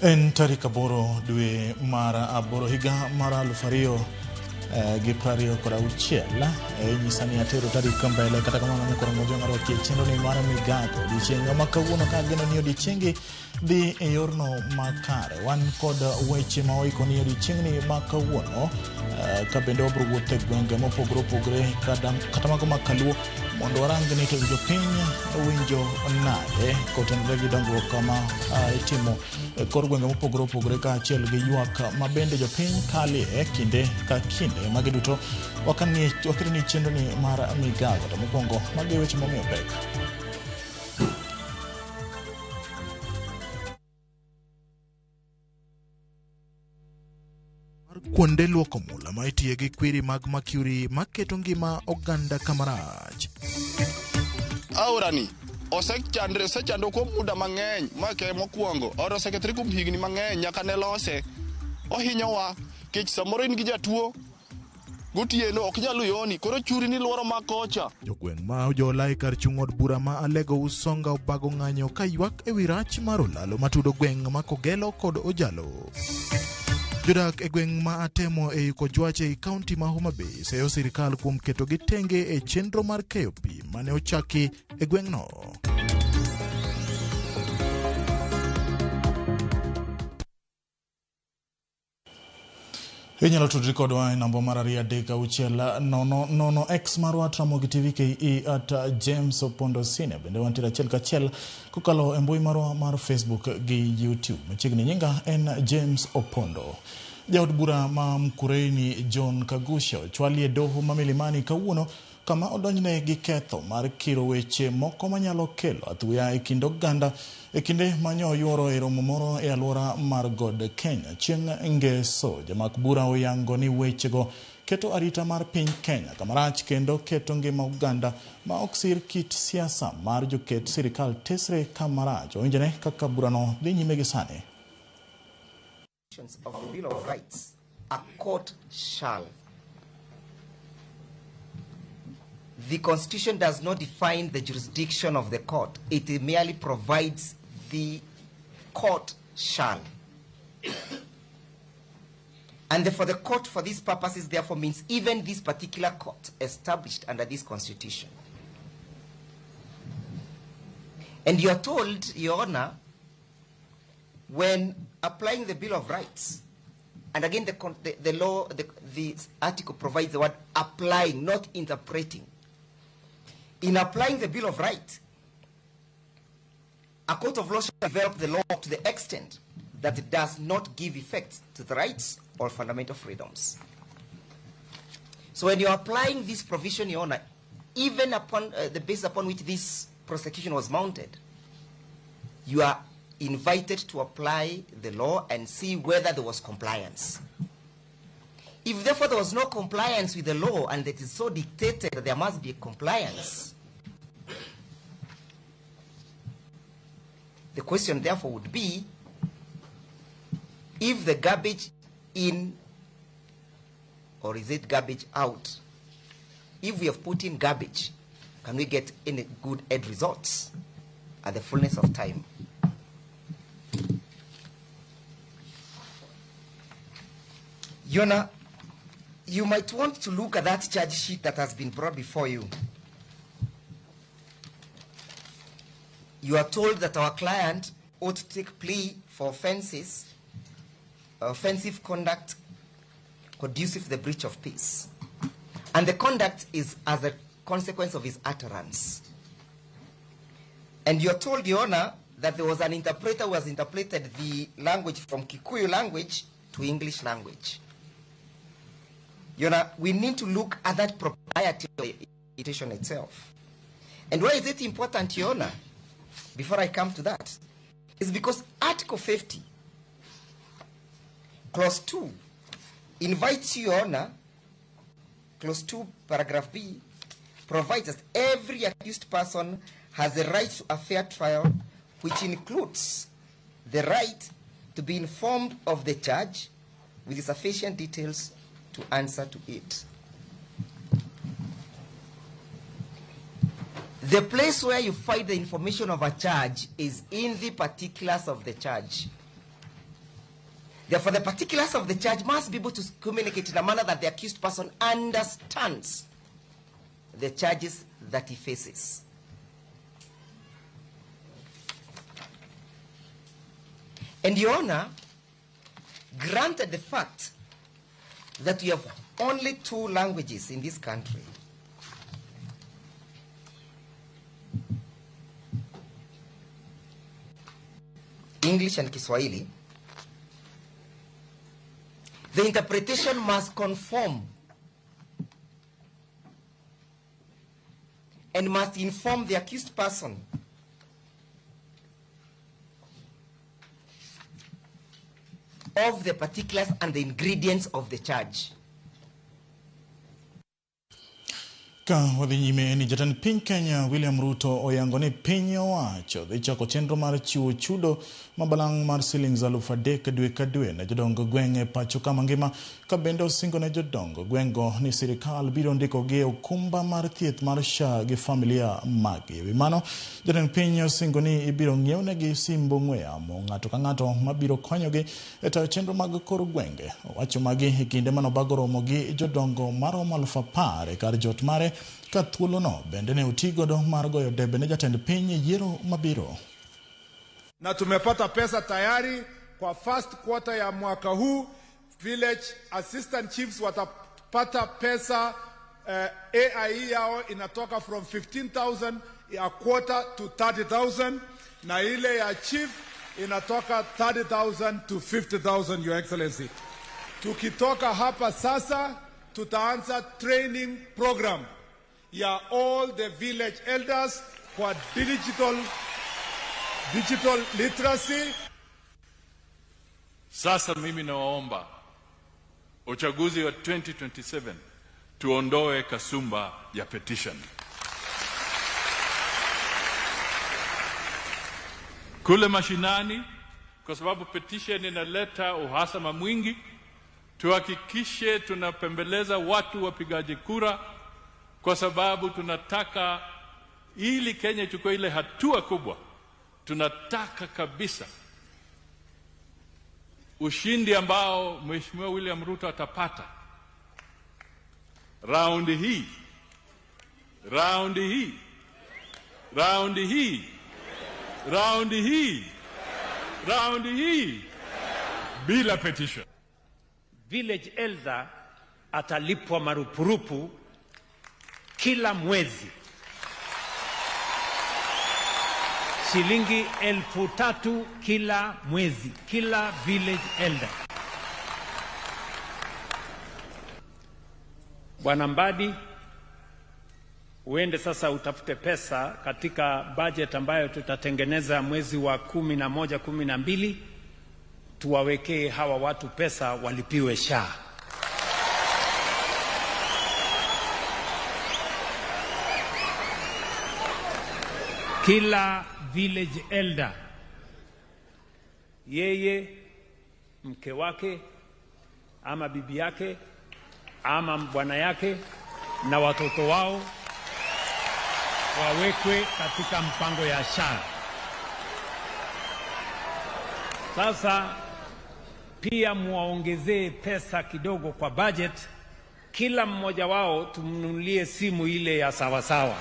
En tarik 8 dwe mar 8 higa mar 2026. Inyisa ni atero tarik mbele, kata kamano nyakoro mojong arwaki e chenro ni mar migago odiochieng' ma kawuono, ka ageno ni odiochiengi dhi e yorno makare. Wan kod weche ma oiko ni odiochieng'ni ma kawuono, ka bende wabiro wuotho e gwenge mopogore opogore kata mago mag Kaluo mondo warang ni to jopiny winjo nade kotenore gi dongruok ma itimo e kor gwenge mopogore opogore, kaachiel gi ywak ma bende jopiny kalie kinde ka kinde. Magi duto waketo ni chenro ni mar migago. To mokwongo magi weche momiyo pek. Kuonde luoko mula ma itiye gi kwiri mag mercury maketo ngima oganda kamarach. Aorani osechandre, osechando kuom muda mang'eny. Ma ke mokwongo aora osekethre kuom higni mang'eny nyaka ne lose. Ohinyowa kech samoro in gi jatuo gotieno ok inyal yoni, koro churi ni luoro ma kocha. Jogweng' ma ojola e kar chung' od bura ma Alego Usonga obago ng'anyo ka ywak ewi rach mar olalo matudo gweng' ma Kogelo kod Ojalo. Jodak e gweng' ma Atemo ei Kojwach ei kaunti ma Homa Bay seyo sirikal kuom ketogi tenge e chenro mar keyo pi mane ochaki e gweng'no. Inyalo tudri kodwa e namba mar 236 00, X marwa at Ramogi TV KE, at James Opondo Senior. Bende wantiere achiel kachiel kokalo e mbui marwa mar Facebook gi YouTube. Machiegni nyinga en James Opondo. Jaod bura ma Mkureini John Kagusha ochwali e doho ma Milimani kawuono, kama odonjne gi ketho mar kiro weche moko manyalo kelo athuya e kind oganda e kinde manyo yuoro e romo moro e alwora mar God Kenya chieng' Ngeso. Jamak bura oyango ni wechego keto arita mar piny Kenya kamarach kendo keto ngima oganda ma ok sir kit siasa mar joket sirikal tesre kamarach. Owinjone kaka burano dhi nyime gi sani. Of the Bill of Rights, a court shall. The Constitution does not define the jurisdiction of the court. It merely provides the court shall. And therefore the court for these purposes therefore means even this particular court established under this Constitution. And you are told, Your Honor, when applying the Bill of Rights, and again the law, the article provides the word applying, not interpreting. In applying the Bill of Rights, a court of law shall develop the law to the extent that it does not give effect to the rights or fundamental freedoms. So when you're applying this provision, Your Honor, even upon the basis upon which this prosecution was mounted, you are invited to apply the law and see whether there was compliance. If therefore there was no compliance with the law, and it is so dictated that there must be a compliance, the question therefore would be, if the garbage in, or is it garbage out? If we have put in garbage, can we get any good end results at the fullness of time? Your Honor, you might want to look at that charge sheet that has been brought before you. You are told that our client ought to take plea for offenses, offensive conduct conducive to the breach of peace. And the conduct is as a consequence of his utterance. And you're told, Your Honor, that there was an interpreter who has interpreted the language from Kikuyu language to English language. Your Honor, we need to look at that propriety of the interpretation itself. And why is it important, Your Honor? Before I come to that, is because Article 50, Clause 2, invites you, Your Honor, Clause 2, Paragraph B, provides that every accused person has the right to a fair trial, which includes the right to be informed of the charge with sufficient details to answer to it. The place where you find the information of a charge is in the particulars of the charge. Therefore, the particulars of the charge must be able to communicate in a manner that the accused person understands the charges that he faces. And Your Honor, granted the fact that we have only two languages in this country, English and Kiswahili, the interpretation must conform and must inform the accused person of the particulars and the ingredients of the charge. Ka wadhi nyime ni jatend piny Kenya William Ruto oyango ni piny owacho dhi chako chenro mar chiwo chudo mabalang' mar siling 3,000 dwe ka dwe ne jodong gweng' e pacho ka mangima, ka bende osingo ne jodong gweng'go ni sirikal biro ndikogi e okumba mar thieth mar SHA gi familia maggi. Ewi mano, jatend piny osingo ni ibiro ng'iewnegi simb ong'we yamo ng'ato ka ng'ato mabiro konyogi e tayo chenro mag kor gwenge. Owacho magi e kinde manobago romo gi jodongo maromo 10,000 e kar jot mare, ka thuolono bende ne otigodo mar goyo debe ne jatend piny e yiero mabiro. Na tumepata pesa tayari kwa first quarter ya mwaka huu. Village assistant chiefs watapata pesa, AIE yao inatoka from 15,000 a quarter to 30,000, na ile ya chief inatoka 30,000 to 50,000, Your Excellency. Tukitoka hapa sasa tutaanza training program ya all the village elders kwa digital literacy. Sasa mimi nawaomba uchaguzi wa 2027 tuondoe kasumba ya petition. Kule mashinani, kwa sababu petition inaleta uhasama mwingi, tuhakikishe tunapembeleza watu wapigaji kura, kwa sababu tunataka ili Kenya ichukue ile hatua kubwa. Tunataka kabisa ushindi ambao Mheshimiwa William Ruto atapata raundi hii, raundi hii, raundi hii, raundi hii, raundi hii bila petition. Village elder atalipwa marupurupu kila mwezi shilingi 3,000 kila mwezi, kila village elder. Bwana Mbadi, uende sasa utafute pesa katika budget ambayo tutatengeneza mwezi wa 11, 12, tuwawekee hawa watu pesa walipiwe SHA. Kila village elder, yeye, mke wake, ama bibi yake, ama bwana yake, na watoto wao wawekwe katika mpango ya SHA. Sasa pia muwaongezee pesa kidogo kwa budget, kila mmoja wao tumnunulie simu ile ya sawasawa.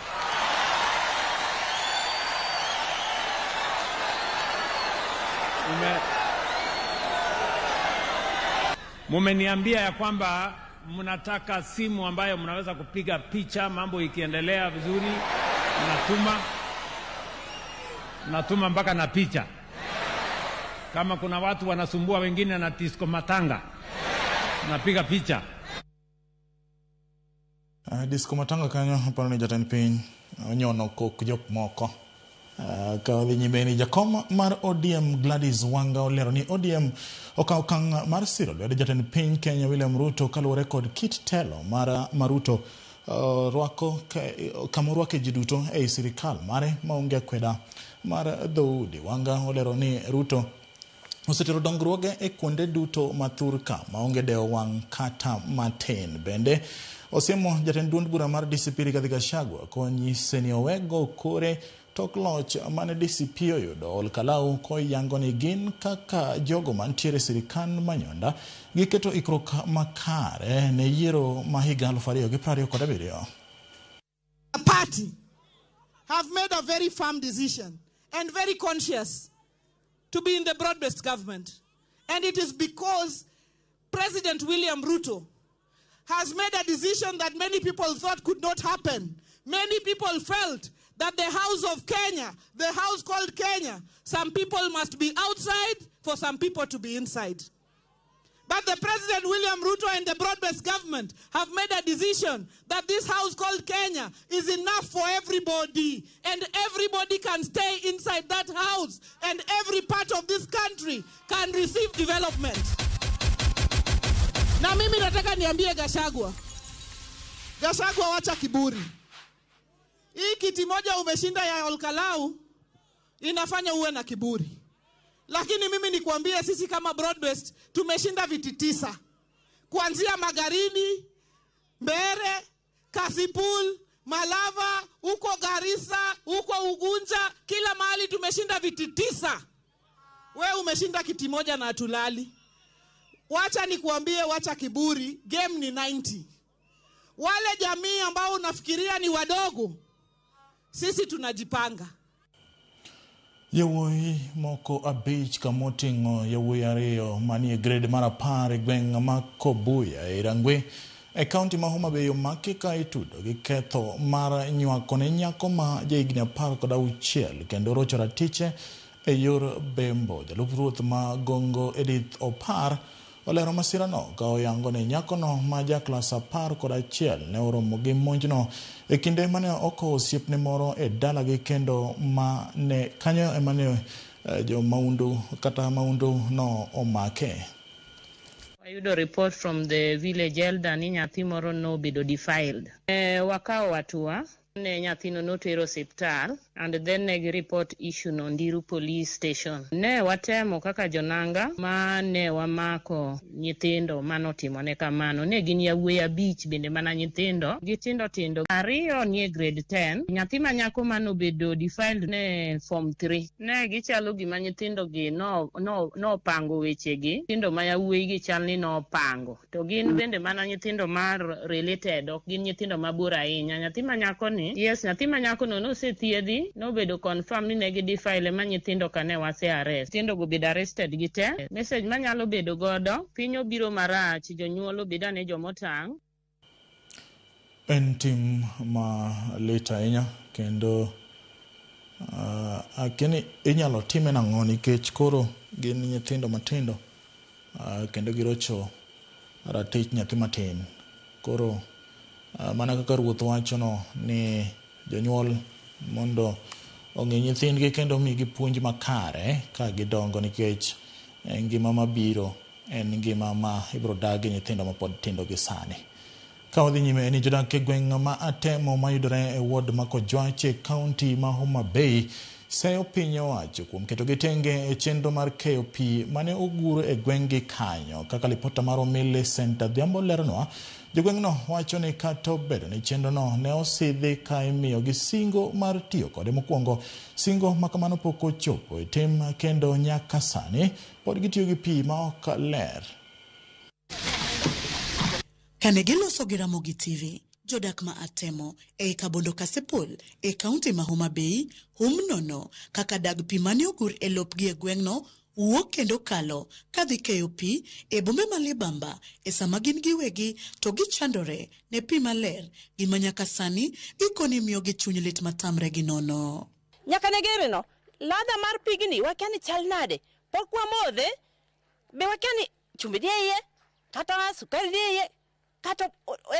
Mumeniambia ya kwamba mnataka simu ambayo mnaweza kupiga picha, mambo ikiendelea vizuri, mnatuma mpaka na picha. Kama kuna watu wanasumbua wengine na disco matanga, napiga picha. Disco matanga kanyo paro ni jatend piny onyono kok jok moko. Ka wadhi nyime ni jakom mar ODM Gladys Wanga olero ni ODM okawo okang' mar siro lwedo jatend piny Kenya William Ruto kaluwore kod kit telo mar Maruto rwako kama orwake ji duto ei sirikal mare maonge akweda mar dhoudi. Wanga olero ni Ruto osetero dongruoge e kuonde duto mathur ka maonge dewo wang' kata matin. Bende osiemo jatend duond bura mar DCP Rigathi Gachagua konyise ni owego kore tok loch mane DCP oyudo Olkalau koyango ni gin kaka jogo mantiere sirikand Manyonda giketo ikruok makare ne yiero ma higa 2027. Party have made a very firm decision and very conscious to be in the broad-based government. And it is because President William Ruto has made a decision that many people thought could not happen. Many people felt that the house of Kenya, the house called Kenya, some people must be outside for some people to be inside. But the President William Ruto and the broad-based government have made a decision that this house called Kenya is enough for everybody, and everybody can stay inside that house, and every part of this country can receive development. Na mimi nataka niambie Gachagua, Gachagua, wacha kiburi. Hii kiti moja umeshinda ya Olkalau inafanya uwe na kiburi. Lakini mimi nikuambie, sisi kama broad-based tumeshinda viti 9. Kuanzia Magarini, Mbere, Kasipul, Malava, huko Garissa, huko Ugunja, kila mahali tumeshinda viti 9. We umeshinda kiti moja na hatulali. Wacha nikuambie, wacha kiburi, game ni 90. Wale jamii ambao unafikiria ni wadogo, sisi tunajipanga. Yawuoyi moko 5 kamoting'o yawuoyi 2 manie grade mar 10 e gweng' ma Kobuya e Rangwe e kaunti ma Homa Bay omaki ka itudo gi ketho mar nywako ne nyako ma jahigni 16 kendo rocho ratiche e yor bembo. Jalup ruoth ma Gongo Edith Opar olero masirano ka oyango ni nyakono ma ja klas 11 ne oromo gi monjno e kinde mane okowo osiepne moro e dalagi kendo ma ne kanyo ema ne jo maundu kata maundu no omake. Wayudo report from the village elder ni nyathi moro nobedo defiled. Wakawo hatua ne nyathino notero osiptal and then ne gi report issue no Ndiru police station. Ne watemo kaka jonanga ma ne wamako nyithindo manotimone kamano. Ne gin yawuoyi 5 bende mana nyithindo gitindo tindo. 2 nie grade 10. Nyathi ma nyako manobedo defiled ne form 3. Ne gichalo gima nyithindo gi no pango wechegi. Nyithindo ma yawuoyi gi chal ni nopango. To gin bende mana nyithindo mar related, ok gin nyithindo mabor ahinya. Nyathi ma nyako ni, yes, nyathi ma nyako no nosethiedhi, nobedo confirm ni ne gi defile ma nyithindo ka ne wase arrest. Nyithindo go bedo arrested gi te. Message manyalo bedo godo, piny obiro marach, jonyuol obed ane jomotang'. En tim ma lit ahinya kendo akia ni inyalo time nang'o nikech koro gin nyithindo matindo kendo girocho ratich nyathi matin. Koro mana kaka ruoth wachono ni jonyuol mondo ong'i nyithindgi kendo omigi puonj makare ka gidongo nikech ngima mabiro en ngima ma ibiro dag gi nyithindo mapod tindo gi sani. Ka wadhi nyime ni jodak e gweng' ma Atemo mayudore e ward ma Kojwache e kaunti ma Homa Bay seyo piny owacho kuom ketogi tenge e chenro mar keyo pi mane ogur e gweng'gi kanyo. Kaka lipota mar Millicent Adhiambo leronwa, jogweng'no wacho ni kata obedo ni chenrono ne osidhi ka imiyogi singo mar tiyo kode mokwongo, singo ma kamano pok ochopo e tim kendo nyaka sani pod gitiyo gi pi ma ok ler. Kane giloso gi Ramogi TV, jodak ma Atemo ei Kabondo Kasipul e kaunti ma Homa Bay hum nono kaka dag pi mane ogur e lopgi e gweng'no wuok kendo kalo kadhi keyo pi e bombe ma Libamba e sama gin giwegi to gichandore ne pi maler gima nyaka sani gikoni miyogi chuny lit matamre gi nono. Nyaka ne gere no, ladha mar pigni wakia ni chal nade, pok wamodhe, be wakia ni chumbi nie iye, kata sukari nie iye, kata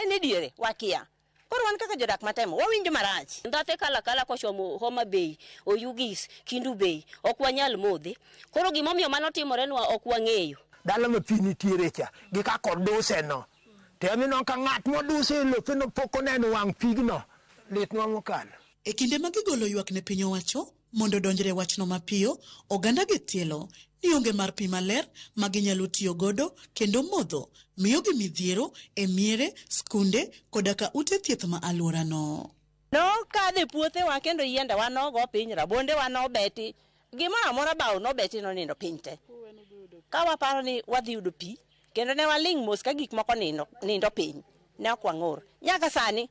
en e diere, wakia. Koro wan kaka jodak matemo, wawinjo marach. Ndhathe kala kala kochomo Homa Bay, Oyugis, Kendu Bay, ok wanyal modhe. Koro gimomiyo mano timorenwa ok wang'eyo. Dala ma pi nitiere cha gi kaka oduse no to emineno ka ng'at moduse e lope no pok oneno wang' pigno litnwa mokalo. E kinde ma gigolo ywak ne piny owacho mondo odonjre wachno mapiyo, oganda gi tielo ni onge mar pi maler ma ginyalo tiyo godo kendo modho miyogi midhiero e miere, skunde koda ka ute thieth ma alworano. Nokadho e puothewa kendo yiendewa nogo piny, rabondewa nobeti, gimoro amora bao nobeti nonindo piny te. Ka waparo ni wadhi yudo pi, kendo ne waling' mos ka gik moko nindo, nindo piny, ne ok wang'ur. Nyaka sani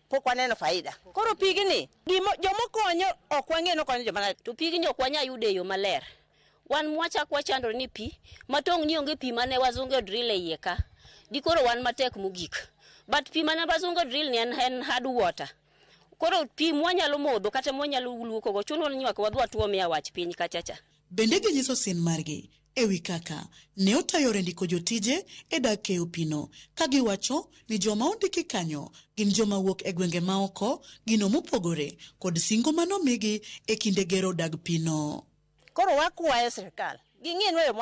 pok waneno faida. Koro pigni, gimo, jomokonyo ok wang'e nokonyo joma nade. To pigni ok wanyal yudo e yo maler. Wan mwachak wachandore ni pi, matong' ni onge pi mane wazunge drill e iye ka. Dikoro wan matek mogik. But pi mane wazunge drill ni en, en hard water. Koro pi mwanyalo modho kata mwanyalo luoko go chuno ni nyaka wadhi watuom e awach piny kacha cha. Bende ginyiso sin margi e wi kaka ne ota yore ndiko jotije e dag keyo pino ka giwacho ni joma ondiki kanyo gin joma wuok e gwenge maoko gino mopogore kod singo manomigi e kinde gero dag pino. Koro wakwayo sirikal ging'inwa yo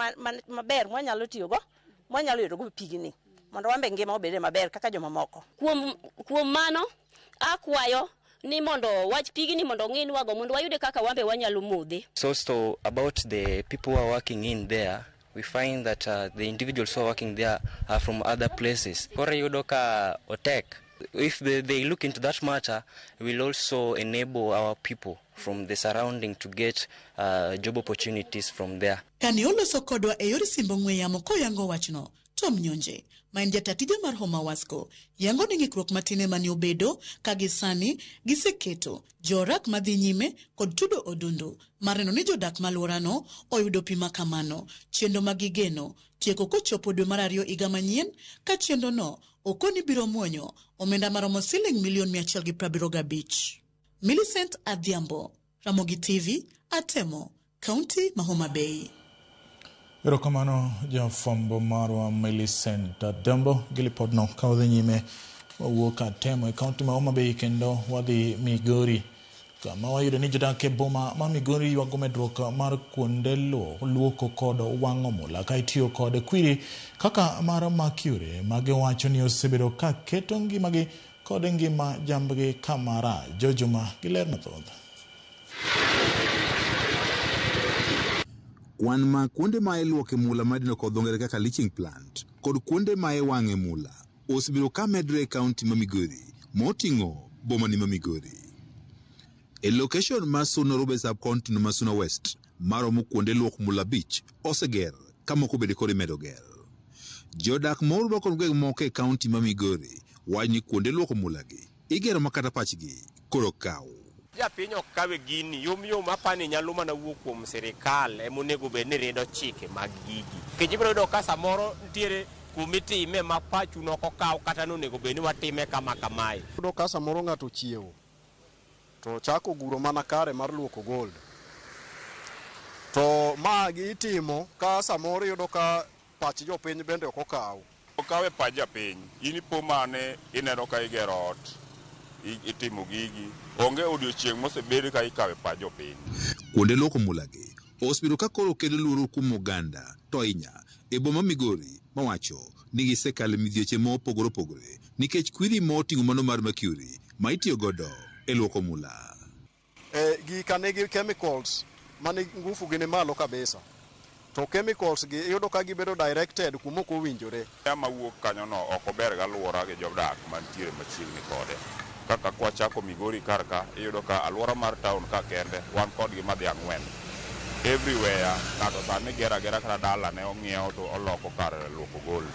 maber mwanyalo tiyogo, mwanyalo yudogo pigni mondo wan be ngima obede maber kaka jomamoko. Kuom, kuom mano akwayo ni mondo wach pigni mondo ong'inwago mondo wayude kaka wan be wanyalo modhe. So, so about the people who are working in there, we find that the individuals who are working there are from other places. Koro iyudo ka otek. If they look into that matter, will also enable our people from the surrounding to get job opportunities from there. Kane oloso kodwa e yor simb ong'we yamo koyango wachno, Tom Nyonje, ma en jata tije mar Homa Wasco, yango ni ng'ikruok matin ema ne obedo ka gi sani giseketo jorak madhi nyime kod tudo odundu mar neno ni jodak malworano oyudo pi ma kamano. Chenro ma gigeno tieko kochopo dwe mar ariyo higa manyien ka chenrono okoni biro muonyo omenda maromo siling milion 175. Millicent Adhiambo, Ramogi TV, Atemo, Kaunti ma Homa Bay. Erokamano jafwambo marwa Millicent Adhiambo gi lipodno ka wadhi nyime wawuok Atemo e kaunti ma Homa Bay kendo wadhi Migori kama wayudo ni jodak e boma ma Migori ywago medruok mar kuonde luoko kod wang'o mula ka itiyo kod kwiri kaka mar mercury ma giwacho ni osebedo ka keto ngimagi kod ngima jambgi kama rach. Jojuma gi ler mathoth. Kwan ma kuonde ma iluoke mula ma idendo kod dho ngere kaka leaching plant kod kuonde ma iwang'e mula osebedo ka medre e kaunti ma Migori moting'o boma ni ma Migori. E location ma Suna Rube sub-county no ma Suna West maromo kuonde luok mula 5 oseger ka moko bende koro imedo ger. Jodak moruba kod gweng' moko e kaunti ma Migori wacho ni kuonde luoko mula gi igero ma kata pachgi koro kaw. Japiny ok kawe gini yom yom apani nyalo mana wuok kuom sirikal emonego bed ni rido chike mag gigi. Nikech ibiro yudo ka samoro nitiere kumitime ma pachu nok okaw kata nonego bed ni watime kama kamae. Yudo ka samoro ng'ato ochiewo to chako guro mana kare mar luoko gold. To ma itimo ka samoro iyudo ka pach jopiny bende ok okaw. Okawe pach japiny, in ipo mane ineno ka igero ot, itimo gigi, onge odiochieng' mosebed ka ikawe pach jopiny. Kuonde luoko mula gi osebedo ka koro kelo luoro kuom oganda to ahinya e boma Migori mawacho ni gisekalo e midhieche mopogore opogore nikech kwiri moting'o mano mar mercury ma itiyo godo e luoko mula. Gika nigi chemicals mani ngufu gi ni malo kabisa. To chemicals gi iyudo ka gibedo directed kuma ok owinjore. Muya mawuok kanyono ok ober gi alwora gi jodak mantiere machiegni kode. Kaka kwachako Migori kar ka, iyudo ka alwora mar town ka kende wan kodgi madhi 4. Everywhere ng'ato sani gero agera kata dalane ong'iewo to oloko kar luoko gold.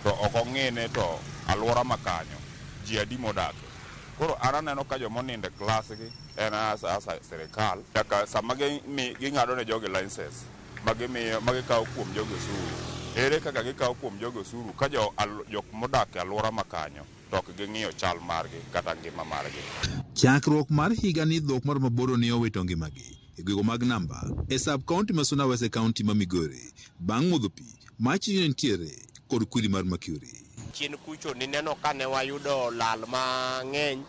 To ok ong'ine to alwora ma kanyo ji adi modake. Koro an aneno ka joma onindo e klas gi en asa sirikal. Nyaka sama ging'ado ne jogi license ma gikawo kuom jogi osuru. Ere kaka gikawo kuom jogi osuru ka jok modak e alwora ma kanyo to ok ging'iyo chal margi kata ngima margi. Chakruok mar higa ni dhok maromo aboro ne owito ngimagi e gwenge mag Namba e sub county ma Suna West e county ma Migori bang' modho pi machiegni nitiere kod kwiri mar mercury. Chien kucho nineno ka ne wayudo lal mang'eny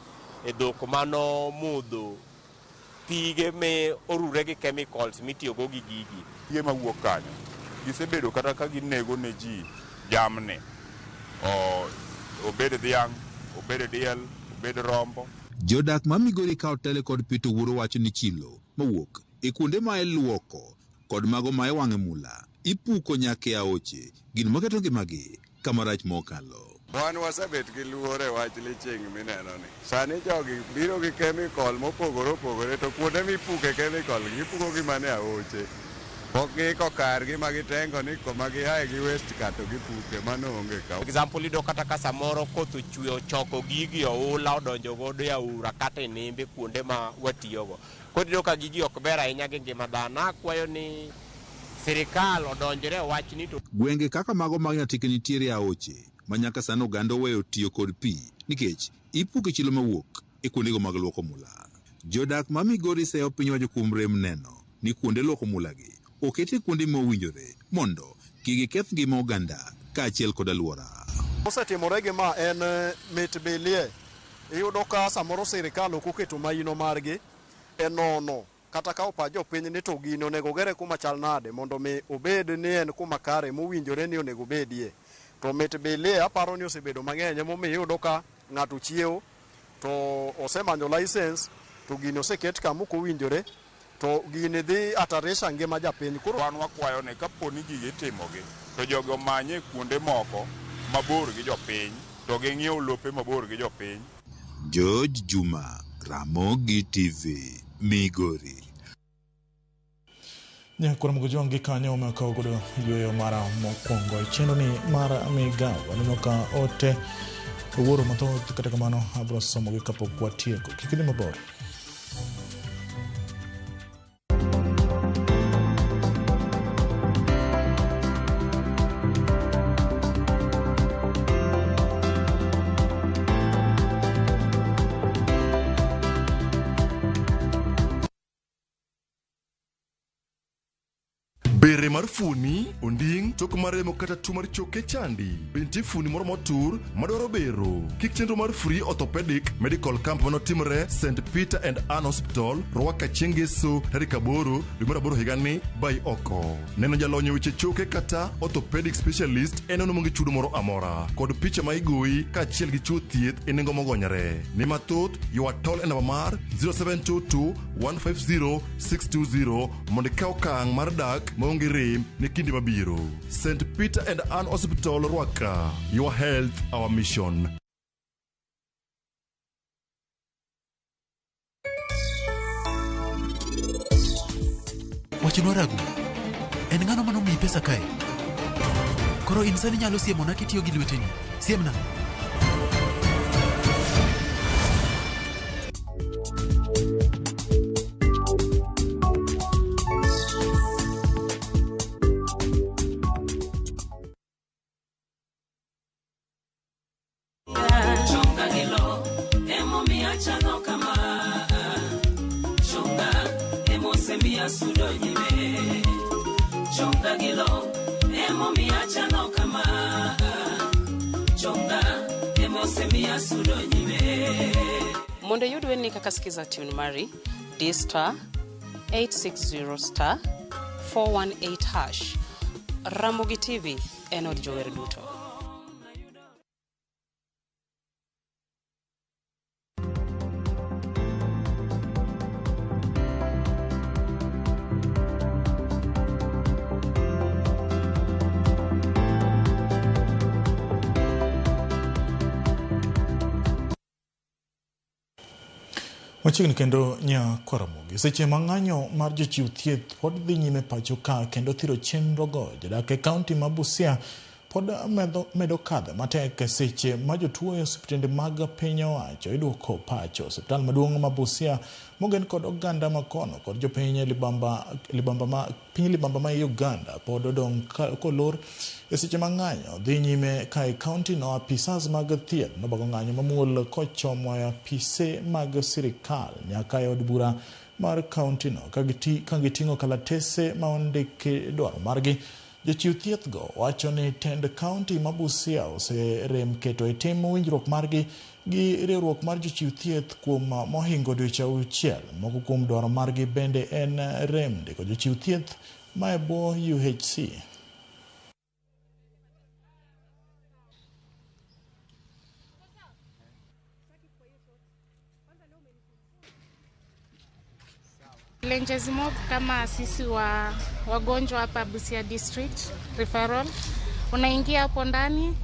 e dhok mano modho pige me orure gi chemicals mitiyogo gi gigi. Pige mawuok kanyo gisebedo kata ka ginego ne ji jamni, obed dhiang', obed diel, obed rombo. Jodak ma Migori ka otele kod Peter Owuor wacho ni chilo mawuok e kuonde ma iluoko kod mago ma iwang'e mula ipuko nyaka e aoche, gino maketo ngimagi kama rach mokalo. Wan wasebet gi luoro e wach leaching mineno ni. Sani jogi biro gi chemical mopogore opogore to kuonde mipuke chemical gipuko gi mana e aoche. Pok giiko kargi ma gitengo ni koma giaye gi waste ka to gipuke, mano onge ka. Example iyudo kata ka samoro koth ochwe ochoko gigi oula odonjo godo e aora kata e nembe kuonde ma watiyogo. Koro iyudo ka gigi ok ber ahinya gi ngima dhano. Akwayo ni sirikal odonjre e wachni to Gwenge kaka mago mag Nyatike nitiere aoche ma nyaka sani oganda oweyo tiyo kod pi nikech ipuke chilo mawuok e kuondego mag luoko mula. Jodak ma Migori seyo piny owacho kuom rem neno ni kuonde luoko mulagi oket e kuonde mowinjore mondo kik giketh ngima oganda kaachiel kod alwora. Osetimore gi ma en mit bilie. Iyudo ka samoro sirikal ok oketo maino margi e nono kata ka opa jopiny ni to gini onego gere kuma chal nade mondo mi obed ni en kuma kare mowinjore ni onego bedie. To mit bilie aparo ni osebedo mang'eny emomiyo iyudo ka ng'ato chiewo to osemanyo license to gini oseket kama ok owinjore to gini dhi hatarisha ngima japiny. Koro wan wakwayo ni kapo ni gigi itimogi to jogi omanye kuonde moko mabor gi jopiny to ging'iew lope mabor gi jopiny. George Juma, Ramogi TV, Migori. Nyakwar Mugujwang' gi kanyo omakawo godo yueyo mara mokwongo e chenro ni mar migawo. Aneno ka ote owuoro mathoth, kata kamano abiro somogi kapok watieko. Kik idhi mabor. Bere mar fuoni, onding', tok maremo kata tuo mar choke chandi. Be nitie fuoni moro motur madwaro bero? Kik chenro mar Free Orthopedic Medical Camp manotimre St. Peter and Ann Hospital, Ruaka chieng' Ngeso tarik 8 dwe mar 8 higani bai oko. Neno jalony e weche choke kata orthopedic specialist en nonro maonge chudo moro amora kod picha ma igoyi kaachiel gi chiwo thieth e nengo mogonyore. Ni mathoth ywa tol e namba mar 0722 150 620 mondo ikaw okang' mar dak maonge rem ne kinde mabiro. St. Peter and Ann Hospital, Ruaka. Your health, our mission. Wachnwa Ragu, en ng'ano manomiyi pesa kae? Koro in sani inyalo siemona kitiyo gi lweteni. Siemna. Chonga gi lo emomiyo achalo kama. Chonga emosemiyo asudo nyime. Chonga gi lo emomiyo achalo kama. Chonga emosemiyo asudo nyime. Mondo iyud wendni kaka Skiza tune mari, di star 860 star 418 hash. Ramogi TV en od jower duto. Machiegni kendo Nyakwaramogi. Seche ma ng'anyo mar jochiw thieth pod dhi nyime pacho ka kendo thiro chenrogo, jodak e kaunti ma Busia pod medo kadho matek seche ma jotuo e osiptende mag piny owacho iduoko pacho. Osiptal maduong' ma Busia mogen kod oganda makono kod jopiny piny libamba ma Uganda pod odong' kolor e seche ma ng'anyo dhi nyime ka e kaunti no. Apisas mag thieth nobago ng'anyo mamuol kochomo e apise mag sirikal nyaka e od bura mar kaunti no ka giting'o kalatese ma ondiki dwaro margi. Jochiw thieth go wacho ni tend kaunti ma Busia oserem keto e tim winjruok margi gi riwruok mar jochiw thieth kuom mohingo dweche 6. Moko kuom dwaro margi bende en rem ndiko jochiw thieth ma e bwo UHC. Challenges mob kama sisi wa wagonjwa hapa Busia District Referral, unaingia hapo ndani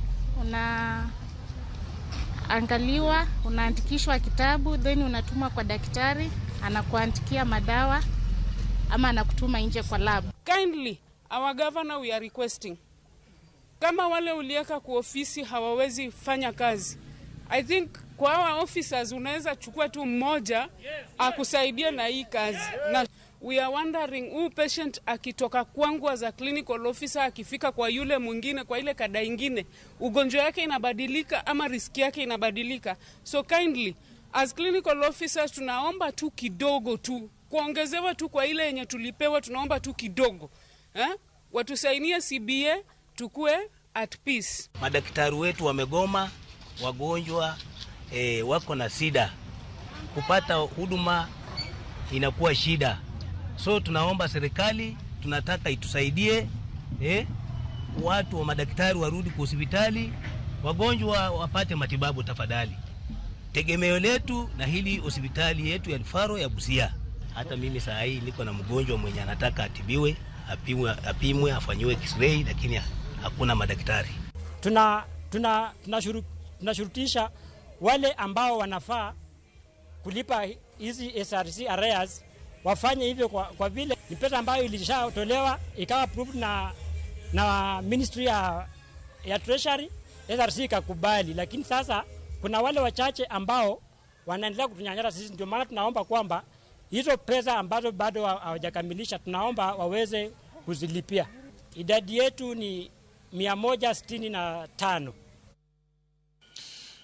unaangaliwa, unaandikishwa kitabu, then unatumwa kwa daktari, anakuandikia madawa ama anakutuma nje kwa lab. Kindly, our governor, we are requesting, kama wale ulieka kwa ofisi hawawezi fanya kazi, I think kwa our officers unaweza chukua tu mmoja akusaidie na hii kazi. Na we are wondering, huu patient akitoka kwangu as a clinical officer akifika kwa yule mwingine, kwa ile kada ingine, ugonjwa yake inabadilika ama riski yake inabadilika. So kindly, as clinical officers tunaomba tu kidogo tu, kuongezewa tu kwa ile yenye tulipewa, tunaomba tu kidogo. Watusainie CBA tukue at peace. Madaktari wetu wamegoma, wagonjwa wako na shida, kupata huduma inakuwa shida. So tunaomba serikali, tunataka itusaidie, watu wa madaktari warudi kwa hospitali, wagonjwa wapate matibabu tafadhali. Tegemeo letu na hili hospitali yetu ya Rufaro ya Busia. Hata mimi saa hii niko na mgonjwa mwenye anataka atibiwe, apimwe, afanyiwe x-ray, lakini hakuna madaktari. Tunashurutisha wale ambao wanafaa kulipa hizi SRC arrears wafanye hivyo, kwa vile ni pesa ambayo ilishatolewa ikawa approved na Ministry ya Treasury, SRC ikakubali, lakini sasa kuna wale wachache ambao wanaendelea kutunyanyasa sisi. Ndio maana tunaomba kwamba hizo pesa ambazo bado hawajakamilisha tunaomba waweze kuzilipia. Idadi yetu ni 165.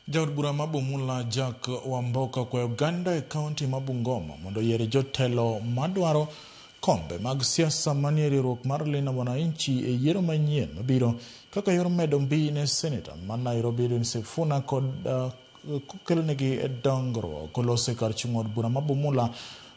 Jaod bura ma Bumula Jack Wamboka kwa Uganda e kaunti ma Bungoma mondo yier jotelo madwaro kombe mag siasa manie riwruok mar Linda Mwananchi e yiero manyien mabiro kaka yor medo mbi ne seneta ma Nairobi Edwin Sifuna kod kokelonegi dongruok. Olose kar chung' od bura ma Bumula,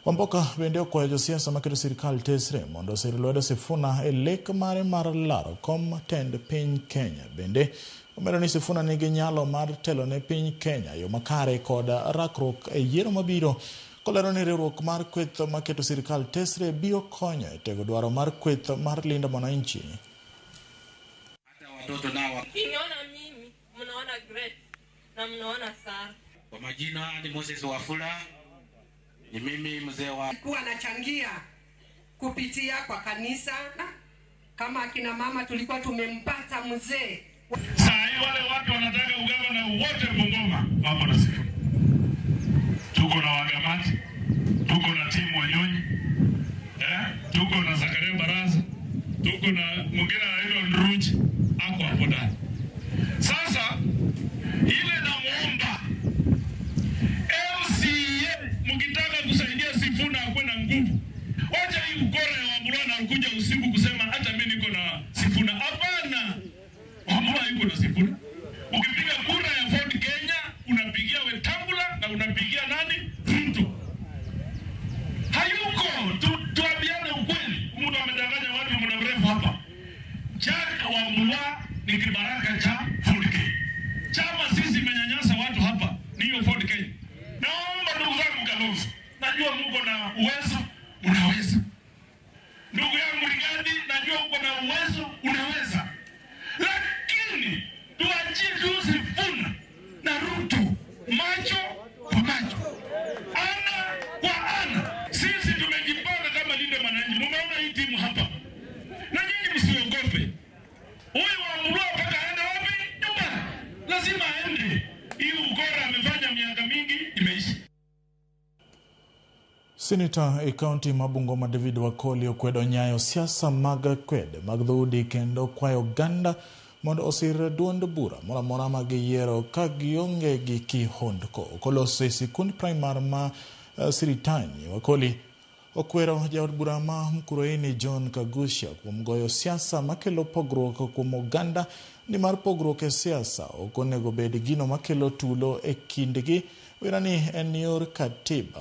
Wamboka bende okwayo josiasa maketo sirikal tesre mondo osir lwedo Sifuna e lek mare mar laro kom tend piny Kenya. Bende omedo ni Sifuna nigi nyalo mar telo ne piny Kenya yo makare kod rakruok e yiero mabiro, kolero ni riwruok mar kweth maketo sirikal tesre biro konyo e tego dwaro mar kweth mar Linda Mwananchi. Mkiniona mimi mnaona Grace na mnaona Sara. Kwa majina ni Moses Wafula, ni mimi mzee wa kuwa anachangia kupitia kwa kanisa. Kama akina mama tulikuwa tumempata mzee. Saa hii wale watu wanataka ugavana wote Bungoma wako na Sifuna. Tuko na Wagamati, tuko na timu Wanyonyi, tuko na Zakaria Baraza, tuko na mwingine anaitwa Ndrunji ako hapo ndani. Sasa ile namuomba MCA, mkitaka kusaidia Sifuna akuwe na nguvu, wacha hii ukora ya Wambura na kuja usiku kusema hata mimi niko na Sifuna. Hapana, Wambura yuko na Sifuna. Ukipiga kura ya Ford Kenya unapigia Wetangula na unapigia nani? Ruto. Hayuko. Tuambiane ukweli. Mtu amedanganya watu muda mrefu hapa. Jack Wambura ni kibaraka cha Ford Kenya. Chama sisi imenyanyasa watu hapa ni hiyo Ford Kenya. Naomba ndugu zangu Kalonzo, najua mko na uwezo, unaweza. Ndugu yangu Rigathi, najua uko na uwezo, unaweza. Lakini tuachie tu Sifuna na Ruto macho kwa macho, ana kwa ana. Sisi tumejipanga kama Linda Mwananchi. Mumeona hii timu hapa, na nyinyi msiogope. Huyu Wambura mpaka aende wapi? Nyumbani. Lazima aende. Hii ukora amefanya miaka mingi imeisha. Seneta e kaunti ma Bungoma David Wakoli okwedo nyayo siasa mag kwede mag dhoudi kendo kwayo oganda mondo osir duond bura moro amora ma giyiero ka gionge gi kihondko. Koloso e sikund primar ma Siritanyi, Wakoli okwero jaod bura ma Mukurweini John Kaguchia kuom goyo siasa makelo pogruok kuom oganda, nimar pogruok e siasa ok onego bed gino makelo tulo e kindgi. Wera ni en yor katiba.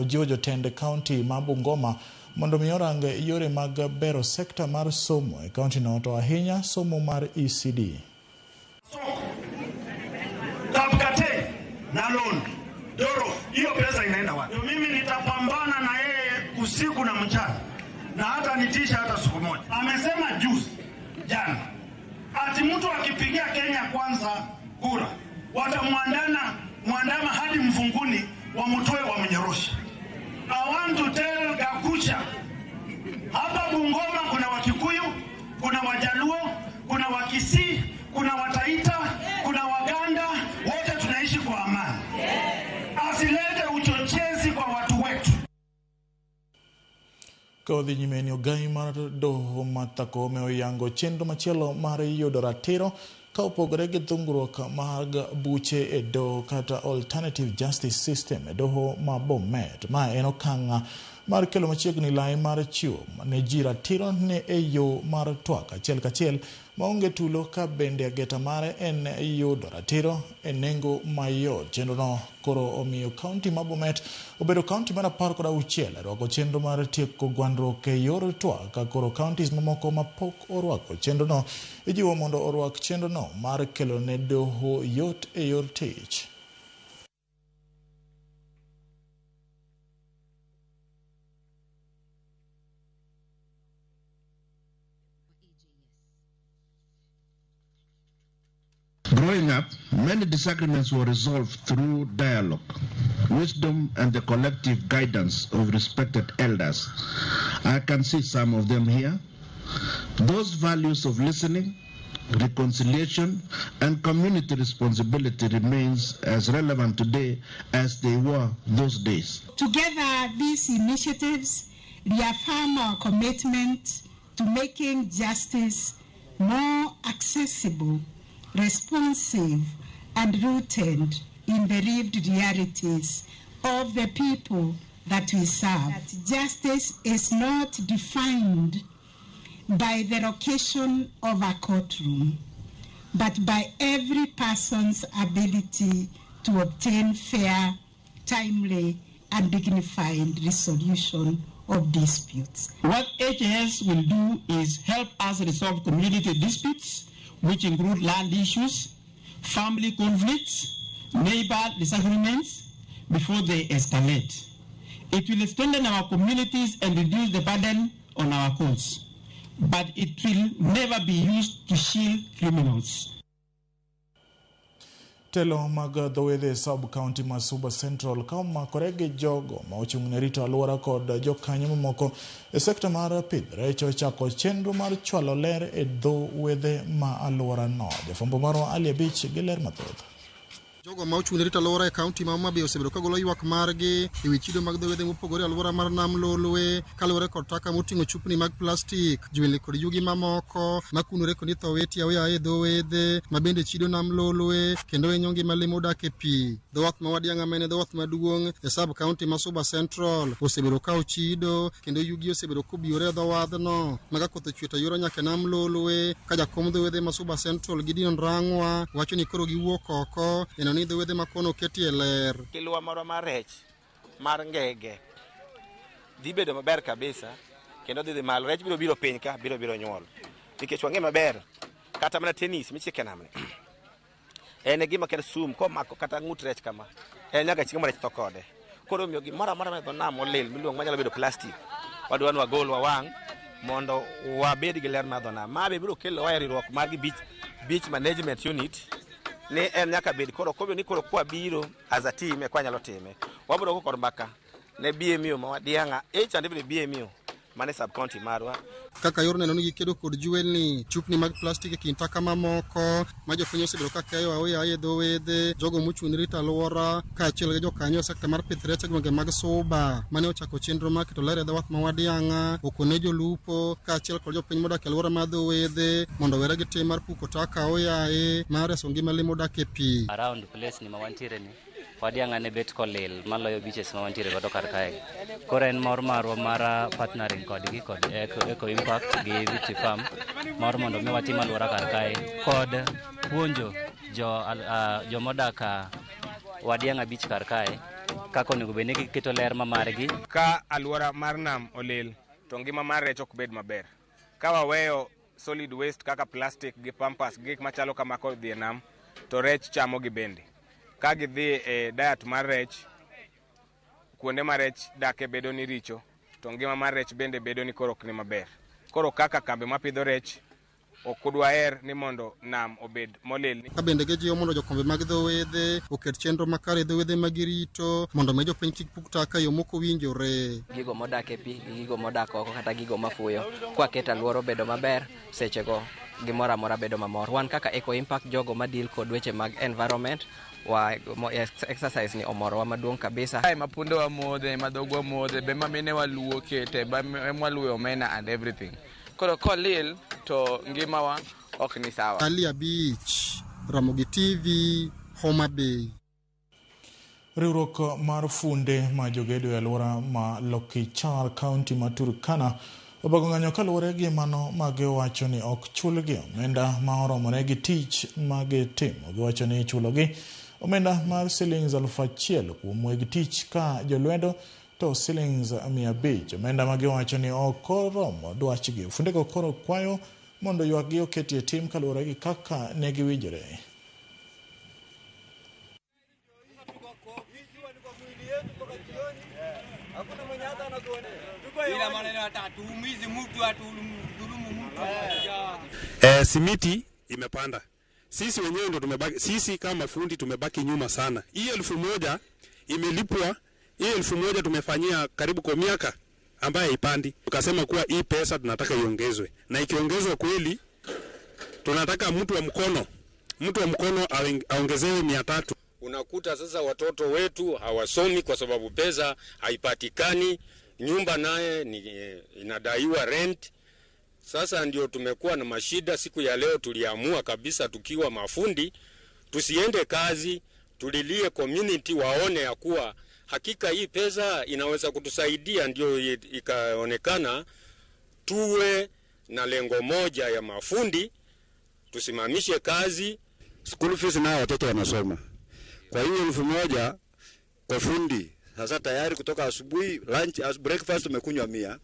Ojiwo jotend kaunti ma Bungoma mondo mi orang yore mag bero sekta mar somo e kaunti no, to ahinya somo mar ECD. Kapkate na loan doro, hiyo pesa inaenda wapi? Mimi nitapambana na yeye usiku na mchana, na hata nitisha hata siku moja. Amesema juzi jana Ati mtu akipigia Kenya Kwanza kura watamwandana mwandama hadi mfunguni, wamtoe wamnyoroshe. I want to tell Gakucha, hapa Bungoma kuna Wakikuyu, kuna Wajaluo, kuna Wakisii, kuna Wataita, kuna Waganda, wote tunaishi kwa amani. Asilete uchochezi kwa watu wetu. Ka odhi nyime ni ogai mar doho Martha Koome oyango chenro machielo mar yudo ratiro ka opogore gi dhungruok mag buche e doho kata alternative justice system e doho ma Bomet. Ma en okang' mar kelo machiegni lai mar chiwo ne ji ratiro ne e yo mar twak achiel kachiel maonge tulo ka bende ageta mare en yudo ratiro e nengo mayot. Chenrono koro omiyo kaunti ma Bomet obedo kaunti mar 16 e rwako chenro mar tieko gwandruok e yor twak ka koro counties mamoko mapok orwako chenrono ijiwo mondo orwak chenrono mar kelo ne doho yot e yor tich. Growing up, many disagreements were resolved through dialogue, wisdom, and the collective guidance of respected elders. I can see some of them here. Those values of listening, reconciliation, and community responsibility remains as relevant today as they were those days. Together, these initiatives reaffirm our commitment to making justice more accessible, responsive, and rooted in the lived realities of the people that we serve. That justice is not defined by the location of a courtroom, but by every person's ability to obtain fair, timely, and dignified resolution of disputes. What AJS will do is help us resolve community disputes, which include land issues, family conflicts, neighbor disagreements, before they escalate. It will strengthen our communities and reduce the burden on our courts, but it will never be used to shield criminals. Telo mag dho wedhe sub-county ma Suba Central ka omakore gi jogo ma ochung' ne rito alwora kod jokanyo mamoko e sekta mar pidh rech ochako chenro mar chwalo ler e dho wedhe ma alworano. Jafwambo marwa Ali Abich gi ler mathoth. Jogo ma ochung' ne rito alwora e kaunti ma Homa Bay osebedo ka golo ywak margi e wi chido mag dho wedhe mopogore e alwora mar Nam Lolwe kaluwore kod taka moting'o chupni mag plastik, jwelni kod yugi mamoko makunore kod itho weti aoyaye e dho wedhe ma bende chido Nam Lolwe kendo hinyo ngima le modak e pi. Dho wath ma Wadiang'a ma en dho wath maduong' e sub county ma Suba Central osebedo ka ochido kendo yugi osebedo kobiyore e dho wadhno ma ka koth ochwe to yoro nyaka e Nam Lolwe ka jakom dho wedhe ma Suba Central Gideon Rang'wa wacho ni koro giwuok oko ni dho wedhe ma kono oketie ler. Kilwa marwa mar rech mar ngege dhi bedo maber kabisa kendo dhi malo. Rech biro biro piny ka biro nyuol nikech wang'e maber kata mana tennis michike namni en e gima kelo sum komako kata ng'ut rech kama en nyaka chieng' ma rech tho kode. Koro omiyo gimoro amora ma dho nam olil miluongo manyalo bedo plastic wadwa ni wagol wawang' mondo wabed gi ler mar dho nam. Ma be biro kelo e riwruok mar gi beach management unit ni en nyaka bed koro kobe ni koro kwa biro as a team e kwa nyalo time. Wabiro go kod mbaka ne BMU ma Wadiang'a each and every BMU mane sub county marwa. Kaka yor neno ni gikedo kod jwelni, chupni mag plastik e kind taka mamoko ma jopiny osebedo ka keyo aoyaye e dho wedhe, jogo mochung' ne rito alwora kaachiel gi jokanyo e sekta mar pith rech e gwenge mag Suba mane ochako chenro mar keto ler e dho wath ma Wadiang'a okone jolupo kaachiel kod jopiny modak e alwora mar dho wedhe mondo owere gi tim mar puko taka aoyaye mar reso ngima le modak e pi. Around place ni ma wantiere ni Wadiang'a ne bet kolil maloyo beaches ma wantiere godo kar kae. Koro en mor marwa mar partnering kodgi kod Eco Impact gi Victory Farm mar mondo mi watim alwora kar kae kod puonjo jomodak Wadiang'a beach kar kae kaka onego bed ni giketo ler ma margi. Ka alwora mar nam olil to ngima mar rech ok bed maber. Ka waweyo solid waste kaka plastic gi pampers gi gik machalo kama kodhi e nam to rech chamo gi bende. Ka gidhi e diet mar rech, kuonde ma rech dake bedo ni richo, to ngima mar rech bende bedo ni koro ok ni maber. Koro kaka kambi mapidho rech, Ok dwaher ni mondo nam obed molil. Ka bende gijiwo mondo jokombe mag dho wedhe oket chenro makare e dho wedhe ma girito mondo mi jopiny kik puk taka e yo mokowinjore. Gigo modak e pi gi gigo modak oko kata gigo mafuyo kwaketo alwora obedo maber sechego gimoro amora bedo mamor. Wan kaka Eco Impact jogo ma deal kod weche mag environment wa exercise ni omorowa maduong' kabisa. Kae ma punde wa modhe, ma dhogwa modhe, be ma mine wa luoke te, ba mwaluwe omena and everything. Koro kolil to ngimawa ok ni sawa. Ali Abich, Ramogi TV, Homa Bay. Riwruok mar funde ma jogedo e alwora ma Lokichar, kaunti ma Turkana obago ng'anyo kaluwore gi mano ma giwacho ni ok chulgi omenda ma oromore gi tich ma gitimo. Giwacho ni ichulogi omenda mar silings 1,000 kuom weg tich ka jolwedo to silings 500. Omenda ma giwacho ni ok oromo dwachgi. Fundego koro kwayo mondo ywakgi oketi e tim kaluwore gi kaka ne giwinjore. Simiti imepanda. Sisi wenyewe ndo tumebaki, sisi kama fundi tumebaki nyuma sana. Hii 1,000 imelipwa, hii 1,000 tumefanyia karibu kwa miaka ambaye ipandi. Tukasema kuwa hii pesa tunataka iongezwe. Na ikiongezwa kweli tunataka mtu wa mkono aongezewe 300. Unakuta sasa watoto wetu hawasomi kwa sababu pesa haipatikani, nyumba naye ni inadaiwa rent. Sasa ndio tumekuwa na mashida. Siku ya leo tuliamua kabisa tukiwa mafundi tusiende kazi, tulilie community waone ya kuwa hakika hii pesa inaweza kutusaidia. Ndio ikaonekana tuwe na lengo moja ya mafundi, tusimamishe kazi. School fees nao watoto wanasoma. Kwa hiyo 1,000 kwa fundi sasa tayari kutoka asubuhi lunch, breakfast umekunywa 100,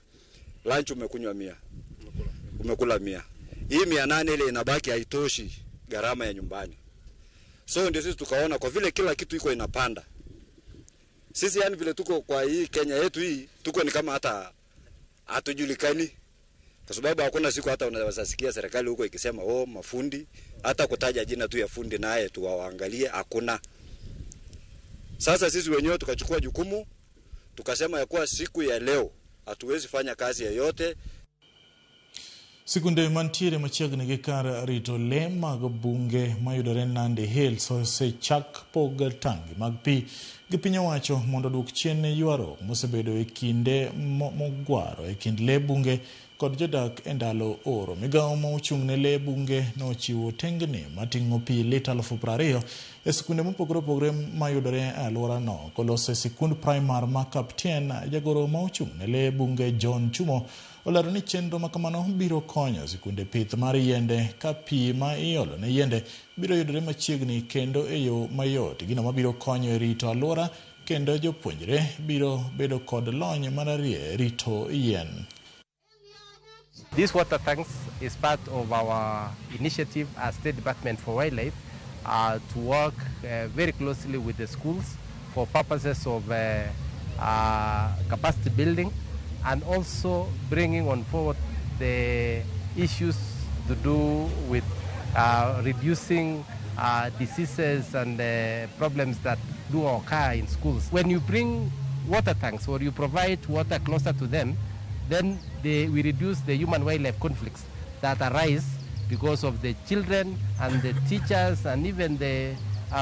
lunch umekunywa 100. Umekula 100. Hii 800 ile inabaki haitoshi gharama ya nyumbani. So ndio sisi tukaona kwa vile kila kitu iko inapanda. Sisi yani vile tuko kwa hii Kenya yetu hii, tuko ni kama hata hatujulikani. Kwa sababu hakuna siku hata unaweza sikia serikali huko ikisema oh mafundi, hata kutaja jina tu ya fundi naye tuwaangalie hakuna. Sasa sisi wenyewe tukachukua jukumu, tukasema ya kuwa siku ya leo hatuwezi fanya kazi yoyote. Sikunde mantiere machiegni gi kar rito le mag bunge mayudore Nandi Hills osechak pog tangi mag pi gi piny owacho mondo oduok chien ywaruok mosebedo e kinde mogwaro e kind le bunge kod jodak e ndalo oro. Migawo ma ochung' ne le bunge nochiwo tengni mating'o pi lita 20,000 e sikunde mopogore opogore mayudore e alworano. Koloso e sikund primar ma Kaptien, jagoro ma ochung' ne le bunge John Chumo olero ni chenro makamano biro konyo sikunde pith mar yiende ka pi ma iolo ne yiende biro yudore machiegni kendo e yo mayot. Gino mabiro konyo e rito alwora kendo jopuonjre biro bedo kod lony mar rito yien. This water tanks is part of our initiative as State Department for Wildlife to work very closely with the schools for purposes of capacity building and also bringing on forward the issues to do with reducing diseases and problems that do occur in schools. When you bring water tanks or you provide water closer to them, then we reduce the human-wildlife conflicts that arise because of the children and the teachers and even the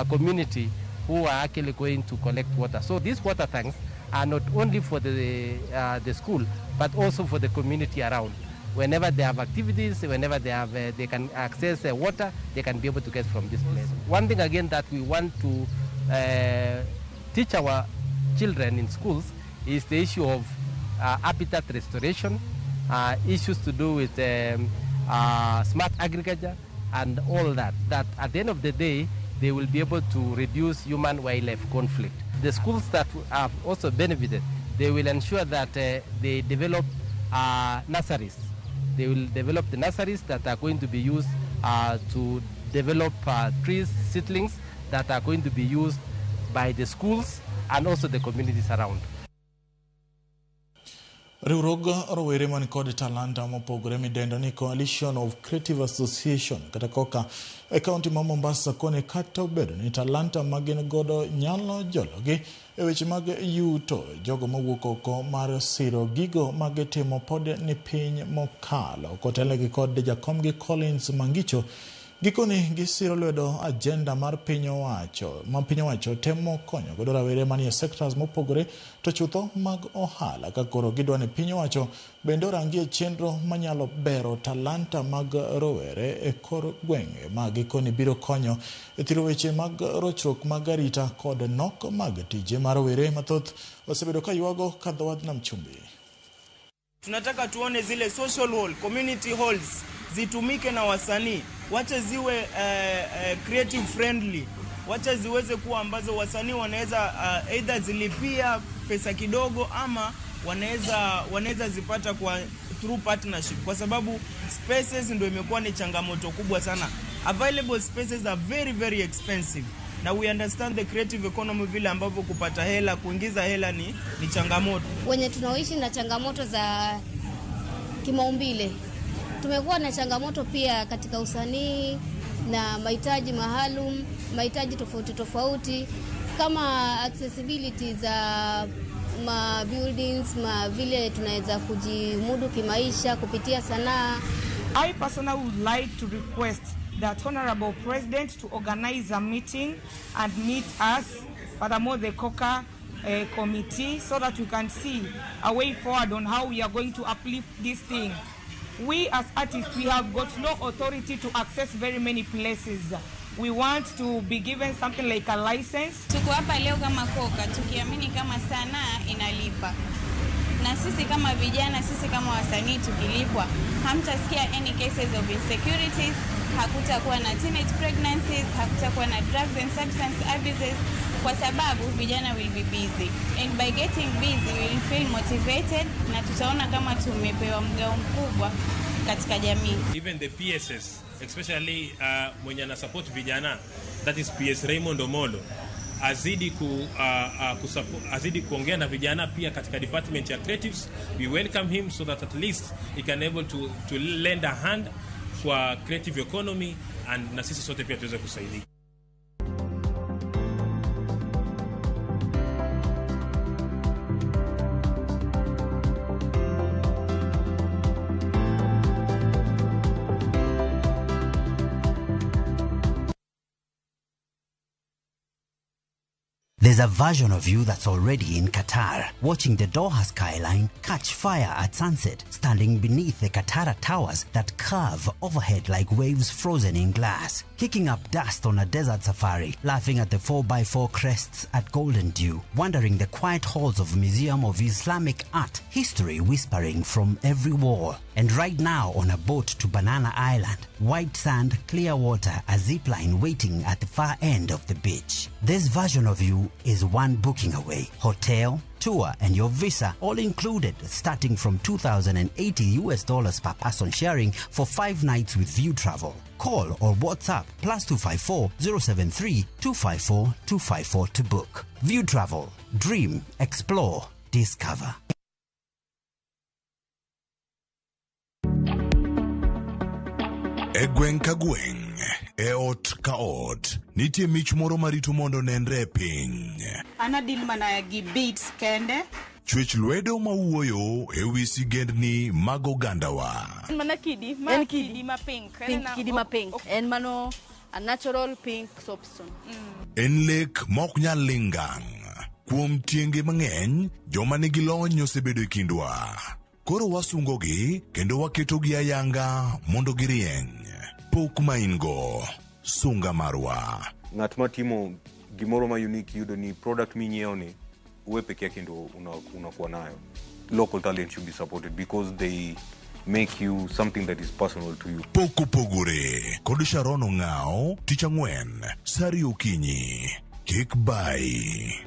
community who are actually going to collect water. So these water tanks are not only for the school, but also for the community around. Whenever they have activities, whenever they have, they can access water, they can be able to get from this place. One thing again that we want to teach our children in schools is the issue of habitat restoration, issues to do with smart agriculture and all that, that at the end of the day, they will be able to reduce human-wildlife conflict. The schools that have also benefited, they will ensure that they develop nurseries. They will develop the nurseries that are going to be used to develop trees, seedlings that are going to be used by the schools and also the communities around. Riwruog rowere man kod talanta mopogore midendo ni Coalition of Creative Association kata koka e kaunti ma Mombasa koni kata obedo ni talanta ma gin godo nyalo jologi e weche mag yuto, jogo mawuok oko mar siro gigo magitimo pod ni piny mokalo. Kotelnegi kod jakomgi Collins Mangicho, gikoni gisiro lwedo agenda mar piny owacho ma piny owacho temo konyo godo rawere manie sectors mopogore to chutho mag ohala ka koro gidwa ni piny owacho bende orangie chenro manyalo bero talanta mag rowere e kor gwenge ma gikoni biro konyo e thiro weche mag rochruok mag arita kod nok mag tije ma rowere mathoth osebedo ka ywago kadho wadh nam chumbi. Tunataka tuone zile social hall, community halls zitumike na wasanii, wache ziwe creative friendly, wache ziweze kuwa ambazo wasanii wanaweza either zilipia pesa kidogo ama wanaweza zipata kwa through partnership, kwa sababu spaces ndio imekuwa ni changamoto kubwa sana. Available spaces are very very expensive. Na we understand the creative economy vile ambavyo kupata hela, kuingiza hela ni changamoto. Wenye tunaoishi na changamoto za kimaumbile, tumekuwa na changamoto pia katika usanii na mahitaji maalum, mahitaji tofauti tofauti kama accessibility za ma buildings, ma vile tunaweza kujimudu kimaisha kupitia sanaa. I personally would like to request that Honorable President to organize a meeting and meet us, furthermore the COCA committee, so that we can see a way forward on how we are going to uplift this thing. We as artists, we have got no authority to access very many places. We want to be given something like a license. Tuko hapa leo kama COCA tukiamini kama sanaa inalipa. Na sisi kama vijana, sisi kama wasanii tukilipwa, hamtasikia any cases of insecurities, hakutakuwa na teenage pregnancies, hakutakuwa na drugs and substance abuses, kwa sababu vijana will be busy. And by getting busy, we will feel motivated na tutaona kama tumepewa mgao mkubwa katika jamii. Even the PSS, especially mwenye ana support vijana, that is PS Raymond Omolo, azidi kuongea na vijana pia katika department ya creatives. We welcome him so that at least he can able to lend a hand kwa creative economy, and na sisi sote pia tuweze kusaidia. There's a version of you that's already in Qatar, watching the Doha skyline catch fire at sunset, standing beneath the Katara towers that curve overhead like waves frozen in glass, kicking up dust on a desert safari, laughing at the 4x4 crests at Golden Dew, wandering the quiet halls of Museum of Islamic Art, history whispering from every wall. And right now on a boat to Banana Island, white sand, clear water, a zip line waiting at the far end of the beach. This version of you is one booking away. Hotel, tour and your visa all included, starting from $2,080 per person sharing for 5 nights with View Travel. Call or WhatsApp +254 073 254 254 to book. View Travel. Dream, explore, discover. E gweng' ka gweng', e ot ka ot, nitie mich moro marito mondo nenre e piny. An adil mana gi beats kende. Chwech lwedo mawuoyo e wi sigendni mag ogandawa. En mana kidi, ma En kidi ma pink. Pink, kidi ma pink. En mano a natural pink soapstone. En lek ma ok nyal ling' ngang'. Kuom tienge mang'eny, joma nigi lony osebedo e kindwa. Koro wasungogi kendo waketogi ayanga mondo girieny. Pok ma in go, sunga marwa. Ng'at matimo gimoro ma unique yudo ni product minyiewo ni uwe peke yake ndo unakuwa nayo. Local talent should be supported because they make you something that is personal to you. Pok opogore kod Sharon Ong'ao, tich ang'wen, sa ariyo okinyi. Kik bai.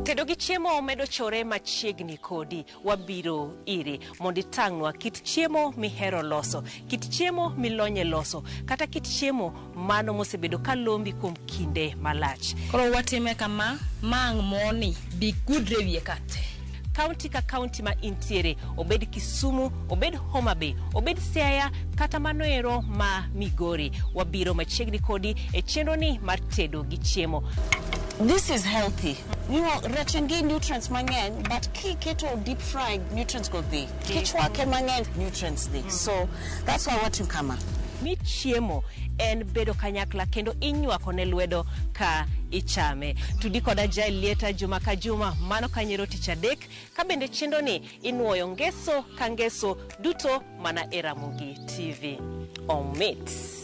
Tedo gi chiemo medo chore machiegni kodi. Wabiro iri mondo itang'nwa kit chiemo mihero loso, kit chiemo milonye loso, kata kit chiemo mano mosebedo ka lombi kuom kinde malach. Koro watime kama mang' moni bi gudre wiye kate. Kaunti ka kaunti ma intiere, obed Kisumu, obed Homa Bay, obed Siaya, kata manoero ma Migori, wabiro machiegni kodi e chenro ni mar tedo gi chiemo. This is healthy. You know, rech en gi nutrients mang'eny, but kiketo deep fried, nutrients go dhi. Kichwake mang'eny, nutrients dhi. So that's why watimo kama. Mi chiemo en bedo kanyakla kendo inywako ne lwedo ka ichame. Tudi koda Jael Lieta juma ka juma, mano kanyero tich adek, ka bende chenro ni inuoyo ngeso ka ngeso duto mana e Ramogi TV. Omit.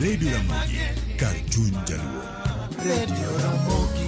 Radio Ramogi, kar chuny Jaluo. Radio Ramogi.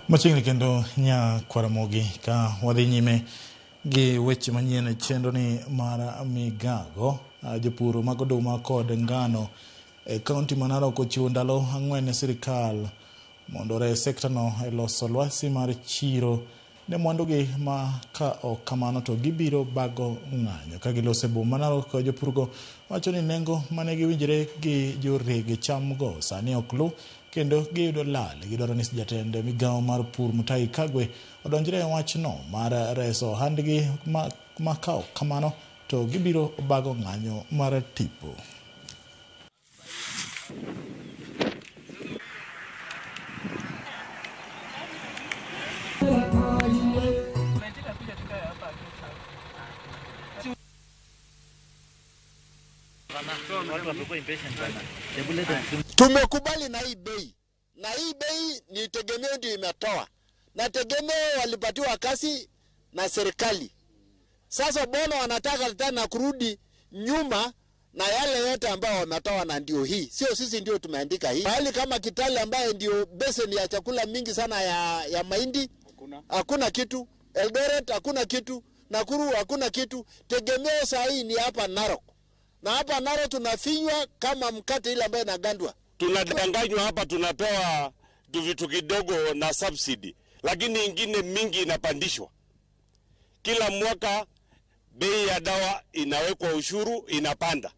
Machiegni kendo nya Kwaramogi ka wadhi nyime gi weche manyien e chenro ni mar migago. Jopur mag oduma kod ngano e kaunti ma Narok ochiwo ndalo 4 ne sirikal mondo ores sekta no e loso lwasi mar chiro ne mwandugi ma ka ok kamano to gibiro bago ng'anyo. Ka giloso e boma ma Narok, jopurgo wacho ni nengo mane giwinjore gi joreg chamgo sani ok lu kendo giyudo lal. Gidwaro ni jatend migawo mar pur Mutahi Kagwe odonjre e wachno mar reso ohandgi ma ka ok kamano to gibiro bago ng'anyo mar tipo. Tumekubali na hii bei, na hii bei ni tegemeo ndio imetoa, na tegemeo walipatiwa kasi na serikali. Sasa bona wanataka tena kurudi nyuma na yale yote ambayo wametoa, na ndio hii. Sio sisi ndio tumeandika hii. Bali kama Kitale ambaye ndio beseni ya chakula mingi sana ya mahindi, hakuna kitu. Eldoret hakuna kitu, Nakuru hakuna kitu. Tegemeo saa hii ni hapa Narok. Na hapa Narok tunafinywa kama mkate ile ambayo inagandwa. Tunadanganywa hapa, tunapewa vitu kidogo na subsidy, lakini ingine mingi inapandishwa. Kila mwaka bei ya dawa inawekwa ushuru, inapanda.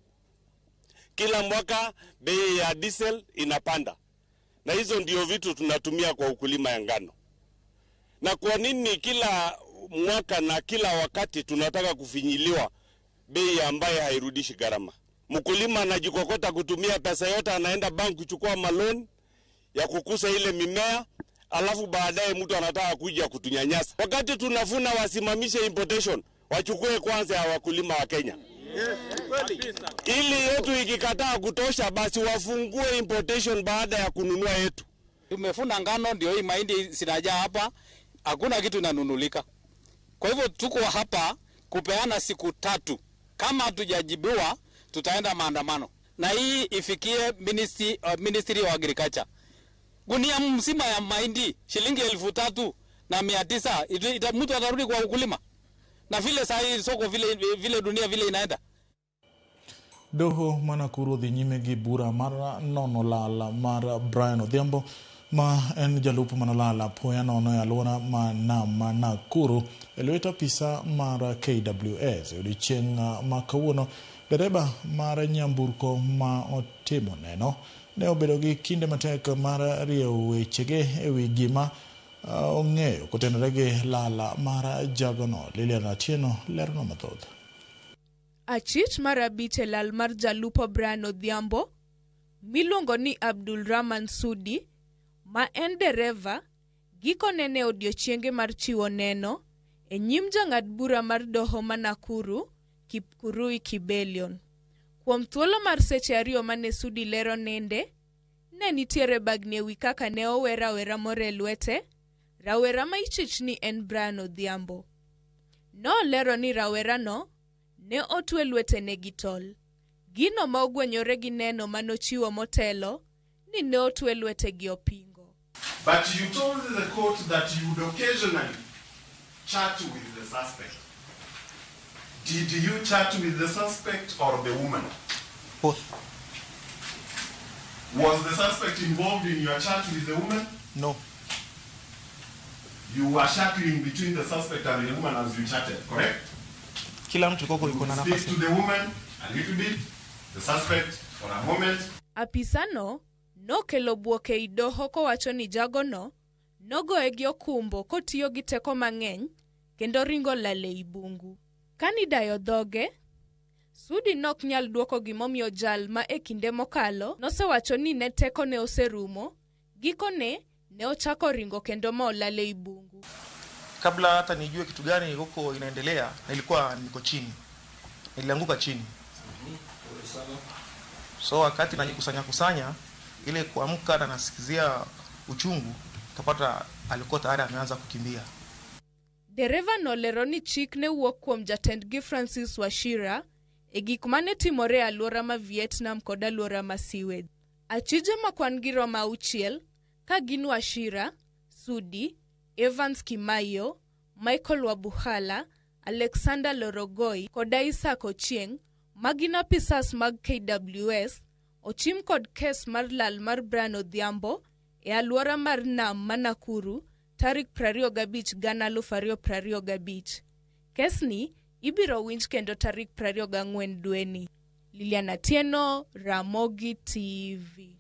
Kila mwaka bei ya diesel inapanda. Na hizo ndio vitu tunatumia kwa ukulima ya ngano. Na kwa nini kila mwaka na kila wakati tunataka kufinyiliwa bei ambayo hairudishi gharama? Mkulima anajikokota kutumia pesa yote, anaenda bank kuchukua maloni ya kukusa ile mimea, alafu baadaye mtu anataka kuja kutunyanyasa. Wakati tunavuna wasimamishe importation, wachukue kwanza ya wakulima wa Kenya. Ili yetu ikikataa kutosha, basi wafungue importation baada ya kununua yetu. Tumefuna ngano, ndio hii mahindi sinajaa hapa, hakuna kitu inanunulika. Kwa hivyo tuko hapa kupeana siku 3. Kama hatujajibiwa tutaenda maandamano. Na hii ifikie Ministry of Agriculture. Gunia mzima ya mahindi shilingi 3,900, mtu atarudi kwa ukulima? Na vile saa hii soko vile dunia vile inaenda. Doho ma Nakuru dhi nyime gi bura mar nono lal mar Brian Odhiambo ma en jalup manolal apoya nono e alwora ma nam ma Nakuru e lwet apisa mar KWS. E odiechieng' ma kawuono, dereba mar nyamburko ma otimo neno ne obedo gi kinde matek mar riewo wechege ewi gima ong'eyo kotenore gi lal mar jagono. Lilian Atieno lerno mathoth. Achich mar 5 e lal mar jalupo Brian Odhiambo miluongo ni Abdul Rahman Sudi ma en dereva gikone ne odiechienge mar chiwo neno e nyim jang'ad bura mar doho ma Nakuru Kipkurui Kibelion. Kuom thuolo mar seche 2 mane Sudi lero nende, ne nitiere bagni ewi kaka ne owe rawera moro e lwete, rawera ma ichich ni en Brian Odhiambo. Nolero ni rawerano ne otwe lwetene gi tol. Gino ma ogwenyore gi neno manochiwo motelo ni ne otwe lwete gi opingo. But you told the court that you would occasionally chat with the suspect. Did you chat with the suspect or the woman? Both. Was the suspect involved in your chat with the woman? No. You were shuttling between the suspect and the woman as you chatted, correct? Kila mtu koko yuko na nafasi. Speak to the woman a little bit, the suspect for a moment. Apisano nokelo bwoke ei doho kowacho ni jagono nogoye gi okumbo kotiyo gi teko mang'eny kendo ringo lal ei bungu. Kanidayo dhoge, Sudi nok nyal duoko gimomiyo jal ma e kinde mokalo nosewacho ni ne tekone oserumo, gikone ne ochako ringo kendo ma olal ei bungu. Kabla hata nijue kitu gani huko inaendelea, nilikuwa niko chini. Nilianguka chini. So wakati najikusanya kusanya ile kuamka na nasikizia uchungu, kapata alikuwa tayari ameanza kukimbia. Dereva nolero ni chik ne wuok kuom jatendgi Francis Wachira e gik mane timore e alwora ma Vietnam kod alwora ma Siwed. Achije ma kwan gi romo 6 ka gin Wachira, Sudi, Evans Kimayo, Michael Wabuhala, Alexander Lorogoi kod Isaac Ochieng' ma gin apisas mag KWS ochim kod kes mar lal mar Brian Odhiambo e alwora mar nam ma Nakuru tarik 25 2025. Kesni ibiro winj kendo tarik 24 dweni. Lilian Atieno, Ramogi TV.